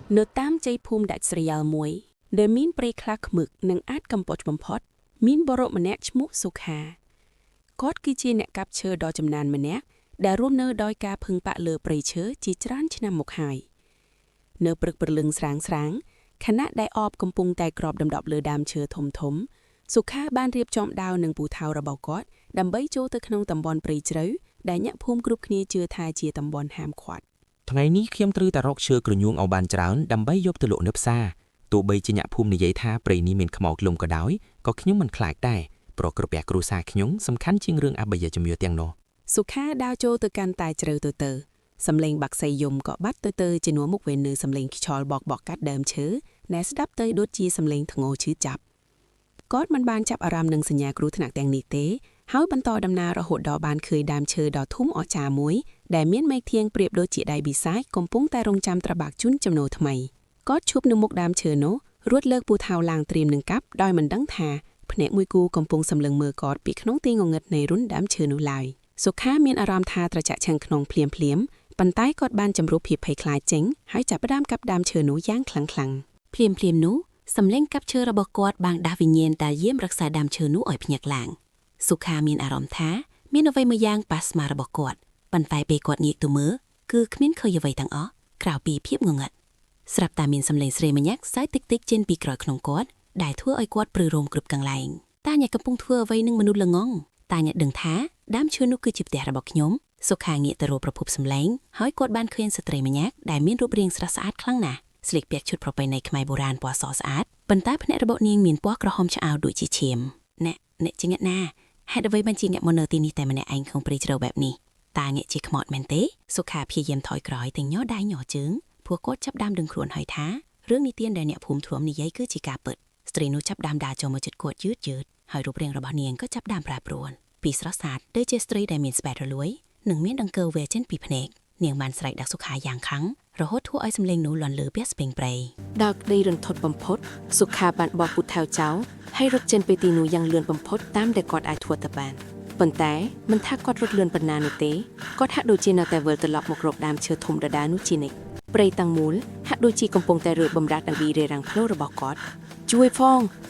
នៅតាមជ័យភូមិដាច់ស្រយាលមួយ ដែលមានព្រៃខ្លះឃ្មឹកនិងអាចកំពតបំផុត មានបុរសម្នាក់ឈ្មោះសុខាគាត់គឺជាអ្នកកាប់ឈើដ៏ចំណានម្នាក់ដែលរស់នៅដោយការពឹងពាក់លើព្រៃឈើជាច្រើនឆ្នាំមកហើយនៅព្រឹកព្រលឹងស្រាងស្រាងខណៈដែលអបកំពុងតែក្របដណ្ដប់លើដើមឈើធំធំសុខាបានរៀបចំដាវនិងពូថៅរបស់គាត់ដើម្បីចូលទៅក្នុងតំបន់ព្រៃជ្រៅដែលអ្នកភូមិគ្រប់គ្នាជឿថាជាតំបន់ហាមឃាត់ ថ្ងៃនេះខ្ញុំត្រូវតែរកឈើក្រញួងឲ្យបានច្រើនដើម្បីយកទៅលក់នៅផ្សារទោះបីជាអ្នកភូមិនិយាយថាព្រៃនេះមានខ្មោចលំក៏ដោយក៏ខ្ញុំមិនខ្លាចដែរព្រោះក្រពះគ្រួសារខ្ញុំសំខាន់ជាងរឿងអបិយជំនឿទាំងនោះ សុខាដើរចូលទៅកាន់តែជ្រៅទៅទៅសំឡេងបាក់សីយំក៏បាត់ទៅទៅជំនួសមុខវិញនៅសំឡេងខ្យល់បកបកកាត់ដើមឈើដែលស្ដាប់ទៅដូចជាសំឡេងធ្ងោឈឺចាប់គាត់មិនបានចាប់អារម្មណ៍នឹងសញ្ញាគ្រោះថ្នាក់ទាំងនេះទេហើយបន្តដំណើររហូតដល់បានឃើញដើមឈើដ៏ធំអស្ចារ្យមួយដែលមានមែកធាងប្រៀបដូចជាដៃបិសាចកំពុងតែរងចាំត្របាក់ជូនចំណូលថ្មីគាត់ឈប់នៅមុខដើមឈើនោះរួចលើកពូថៅឡើងត្រៀមនឹងកាប់ដោយមិនដឹងថាភ្នែកមួយគូកំពុងសម្លឹងមើលគាត់ពីក្នុងទីងងឹតនៃរុនដើមឈើនោះឡើយ សុខាមានអារម្មណ៍ថាត្រជាក់ឆឹងក្នុងភ្លាមភ្លាមៗប៉ុន្តែគាត់បានជំរុះភាពភ័យខ្លាចចេញហើយចាប់ផ្ដើមកាប់ដើមឈើនោះយ៉ាងខ្លាំងៗ ភ្លាមភ្លាមៗនោះសំឡេងកាប់ឈើរបស់គាត់បានដាស់វិញ្ញាណដែលយាមរក្សាដើមឈើនោះឲ្យភ្ញាក់ឡើងសុខាមានអារម្មណ៍ថាមានអ្វីមួយយ៉ាងប៉ះស្មារបស់គាត់ប៉ុន្តែពេលគាត់ងាកទៅមើលគឺគ្មានឃើញអ្វីទាំងអស់ក្រៅពីភាពងងឹតស្រាប់តែមានសំឡេងស្រីម្នាក់សើចតិចតិចៗចេញពីក្រោយក្នុងគាត់ដែលធ្វើឲ្យគាត់ព្រឺរោមគ្រប់កន្លែងតើអ្នកកំពុងធ្វើអ្វីនឹងមនុស្សល្ងងតើអ្នកដឹងថាដើមឈើនោះគឺជាផ្ទះរបស់ខ្ញុំសុខាងាកទៅរកប្រភពសំឡេងហើយគាត់បានឃើញស្ត្រីម្នាក់ដែលមានរូបរាងស្រស់ស្អាតខ្លាំងណាស់ ស្លៀកពាក់ឈុតប្រពៃណីខ្មែរបុរាណពណ៌សស្អាតប៉ុន្តែភ្នែករបស់នាងមានពណ៌ក្រហមឆ្អៅដូចជាឈាមអ្នកអ្នកជាអ្នកណាហេតុអ្វីបានជាអ្នកមកនៅទីនេះតែម្នាក់ឯងក្នុងព្រៃជ្រៅបែបនេះតើអ្នកជាខ្មោចមែនទេសុខាព្យាយាមថយក្រោយទាំងញ័រដៃញ័រជើងព្រោះគាត់ចាប់ផ្ដើមដឹងខ្លួនហើយថារឿងនិទានដែលអ្នកភូមិធ្លាប់និយាយគឺជាការពិតស្ត្រីនោះចាប់ផ្ដើមដើរចូលមកជិតគាត់យឺតយឺតហើយរូបរាងរបស់នាងក៏ចាប់ផ្ដើមប្រែប្រួលពីស្រស់ស្អាតទៅជាស្ត្រីដែលមានស្បែករលួយនិងមានដង្កូវវែចេញពីភ្នែកនាងបានស្រែកដាក់សុខាយ៉ាងខ្លាំងរហូតធ្វើឲ្យសំឡេងនោះលាន់លើពាសស្ពេងព្រៃ ដោយក្តីរន្ធត់បំផុតសុខាបានបោះពូថៅចោលហើយរត់ចេញពីទីនោះយ៉ាងលឿនបំផុតតាមដែលគាត់អាចធ្វើទៅបានប៉ុន្តែមិនថាគាត់រត់លឿនប៉ុណ្ណានោះទេគាត់ហាក់ដូចជានៅតែវិលត្រឡប់មករកដើមឈើធំដដែលនោះជានិច្ចព្រៃតាំងមូលហាក់ដូចជាកំពុងតែរើបំរាស់ដើម្បីរារាំងផ្លូវរបស់គាត់ជួយផ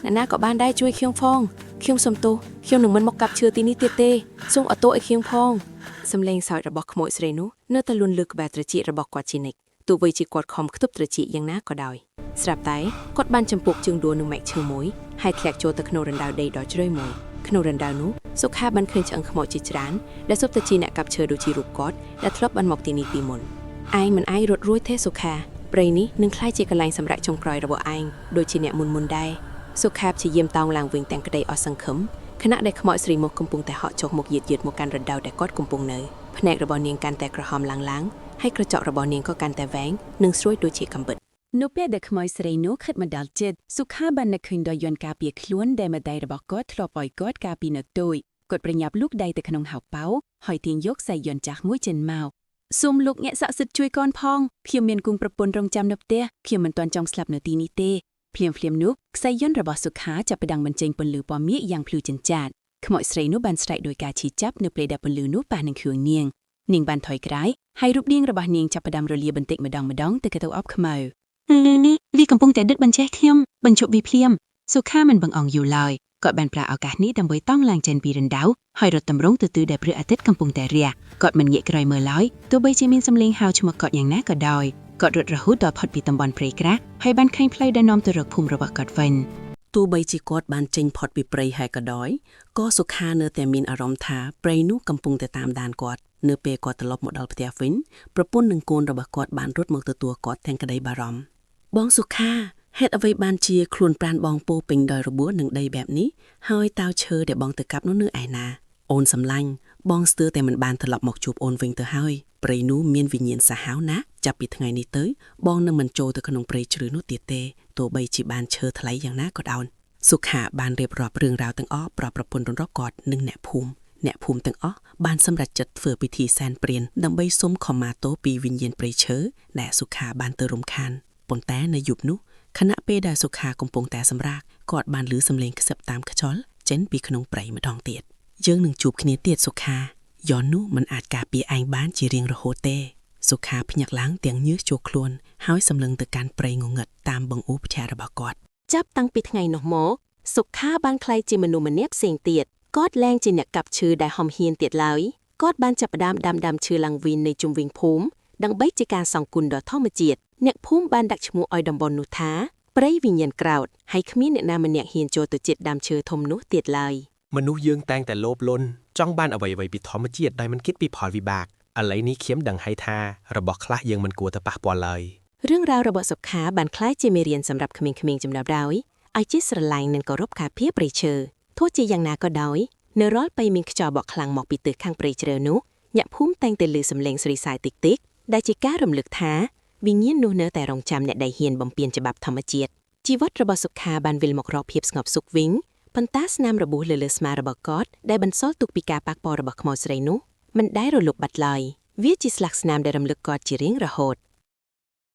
ងអ្នកណាក៏បានដែរជួយខ្ញុំផងខ្ញុំសុំទោសខ្ញុំនឹងមិនមកកាប់ឈើទីនេះទៀតទេសូមអត់ទោសឲ្យខ្ញុំផងសំឡេងសើចរបស់ក្មួយស្រីនោះនៅតែលួនលើក្បែរត្រចៀករបស់គាត់ជានិច្ចទោះបីជាគាត់ខំខ្ទប់ត្រចៀកយ៉ាងណាក៏ដោយ ស្រាប់តែគាត់បានចំពុកជើងដួលនឹងមែកឈើមួយហើយធ្លាក់ចូលទៅក្នុងរណ្ដៅដីដ៏ជ្រៅមួយក្នុងរណ្ដៅនោះសុខាបានឃើញឆ្អឹងខ្មោចជាច្រើនដែលសុទ្ធតែជាអ្នកកាប់ឈើដូចជារូបគាត់ដែលធ្លាប់បានមកទីនេះពីមុនឯងមិនអាចរត់រួចទេសុខាព្រៃនេះនឹងក្លាយជាកន្លែងសម្រាប់ចុងក្រោយរបស់ឯងដូចជាអ្នកមុនមុនៗដែរសុខាព្យាយាមតោងឡើងវិញទាំងក្តីអស់សង្ឃឹមខណៈដែលខ្មោចស្រីមុខកំពុងតែហក់ចុះមកយឺតៗមកកាន់រណ្ដៅដែលគាត់កំពុងនៅភ្នែករបស់នាងកាន់តែក្រហមឡើងៗហើយក្រចករបស់នាងក៏កាន់តែវែងនិងស្រួយដូចជាកាំបិត នៅពេលដែលខ្មោចស្រីនោះខិតមកដល់ជិតសុខាបាននឹកឃើញដល់យន្តការពារខ្លួនដែលម្ដាយរបស់គាត់ធ្លាប់ឲ្យគាត់កាលពីនៅតូចគាត់ប្រញាប់លូកដៃទៅក្នុងហោប៉ៅហើយទាញយកខ្សែយន្តចាស់មួយចេញមកសូមលោកអ្នកស័ក្តិសិទ្ធិជួយកូនផងខ្ញុំមានគូប្រពន្ធរងចាំនៅផ្ទះខ្ញុំមិនទាន់ចង់ស្លាប់នៅទីនេះទេភ្លាមភ្លាមៗនោះខ្សែយន្តរបស់សុខាចាប់ផ្ដើមបញ្ចេញពន្លឺពណ៌មាសយ៉ាងភ្លឺចិញ្ចាតខ្មោចស្រីនោះបានស្រែកដោយការឈឺចាប់នៅពេលដែលពន្លឺនោះប៉ះនឹងគ្រឿងនាងនាងបានថយក្រោយហើយរូបនាងរបស់នាងចាប់ផ្ដើមរលាបន្តិចម្ដងម្ដងទៅកទៅអបខ្មៅ លឺនេះវាកំពុងតែដិតបញ្ចេះខ្ញុំបញ្ឈប់វាភ្លាមសុខាមិនបង្អង់យូរឡើយគាត់បានប្រើឱកាសនេះដើម្បីតង់ឡើងចេញពីរណ្ដៅហើយរត់តម្រង់ទៅទិសដែលព្រះអាទិត្យកំពុងតែរះគាត់មិនងាកក្រោយមើលឡើយទោះបីជាមានសំឡេងហៅឈ្មោះគាត់យ៉ាងណាក៏ដោយគាត់រត់រហូតដល់ផុតពីតំបន់ព្រៃក្រាស់ហើយបានឃើញផ្លូវដែលនាំទៅរកភូមិរបស់គាត់វិញ ទោះបីជាគាត់បានចេញផុតពីព្រៃហើយក៏ដោយក៏សុខានៅតែមានអារម្មណ៍ថាព្រៃនោះកំពុងតែតាមដានគាត់នៅពេលគាត់ត្រឡប់មកដល់ផ្ទះវិញប្រពន្ធនិងកូនរបស់គាត់បានរត់មកទទួលគាត់ទាំងក្តីបារម្ភបងសុខាហេតុអ្វីបានជាខ្លួនប្រានបងពោពេញដោយរបួសនិងដីបែបនេះហើយតើឈើដែលបងទៅកាប់នោះនៅឯណាអូនសំឡាញ់បងស្ទើរតែមិនបានត្រឡប់មកជួបអូនវិញទៅហើយព្រៃនោះមានវិញ្ញាណសាហាវណាស់ចាប់ពីថ្ងៃនេះទៅបងនឹងមិនចូលទៅក្នុងព្រៃជ្រៅនោះទៀតទេទោះបីជាបានឈើថ្លៃយ៉ាងណាក៏ដោយ សុខាបានរៀបរាប់រឿងរ៉ាវទាំងអស់ប្រាប់ប្រពន្ធរបស់គាត់និងអ្នកភូមិអ្នកភូមិទាំងអស់បានសម្រេចចិត្តធ្វើពិធីសែនព្រេនដើម្បីសុំខមាទោសពីវិញ្ញាណព្រៃឈើដែលសុខាបានទៅរំខានប៉ុន្តែនៅយប់នោះខណៈពេលដែលសុខាកំពុងតែសម្រាកគាត់បានឮសំឡេងខ្សឹបតាមខ្យល់ចេញពីក្នុងព្រៃម្ដងទៀតយើងនឹងជួបគ្នាទៀតសុខាយ៉ននោះមិនអាចការពារឯងបានជារៀងរហូតទេ សុខាភ្ញាក់ឡើងទាំងញើសជោគខ្លួនហើយសម្លឹងទៅកាន់ព្រៃងងឹតតាមបង្អួផ្ឆែរបស់គាត់ ចាប់តាំងពីថ្ងៃនោះមកសុខាបានក្លាយជាមនុស្សម្នាក់ផ្សេងទៀតគាត់លែងជាអ្នកកាប់ឈើដែលហំហ៊ានទៀតឡើយគាត់បានចាប់ផ្ដើមដាំដើមឈើឡើងវិញនៅជុំវិញភូមិដើម្បីជាការសង់គុណដល់ធម្មជាតិអ្នកភូមិបានដាក់ឈ្មោះឲ្យតំបន់នោះថាព្រៃវិញ្ញាណក្រោតហើយគ្មានអ្នកណាម្នាក់ហ៊ានចូលទៅជិតដើមឈើធំនោះទៀតឡើយ មនុស្សយើងតែងតែលោភលន់ចង់បានអ្វីៗពីធម្មជាតិដោយមិនគិតពីផលវិបាកឥឡូវនេះខ្ញុំដឹងហើយថារបស់ខ្លះយើងមិនគួរទៅប៉ះពាល់ឡើយ រឿងរ៉ាវរបស់សុខាបានក្លាយជាមេរៀនសម្រាប់ក្មេងៗជំនាន់ក្រោយឲ្យចេះស្រឡាញ់និងគោរពការពារព្រៃឈើទោះជាយ៉ាងណាក៏ដោយនៅរាល់ពេលមានខ្យល់បក់ខ្លាំងមកពីទិសខាងព្រៃជ្រៅនោះអ្នកភូមិតែងតែឮសំឡេងស្រីសាយតិចៗដែលជាការរំលឹកថាវិញ្ញាណនោះនៅតែរងចាំអ្នកដែលហ៊ានបំពានច្បាប់ធម្មជាតិជីវិតរបស់សុខាបានវិលមករកភាពស្ងប់សុខវិញប៉ុន្តែស្នាមរបួសលើលើស្មារបស់គាត់ដែលបន្សល់ទុកពីការប៉ះពាល់របស់ខ្មោចស្រីនោះមិនដែលរលុបបាត់ឡើយវាជាស្លាកស្នាមដែលរំលឹកគាត់ជារៀងរហូត។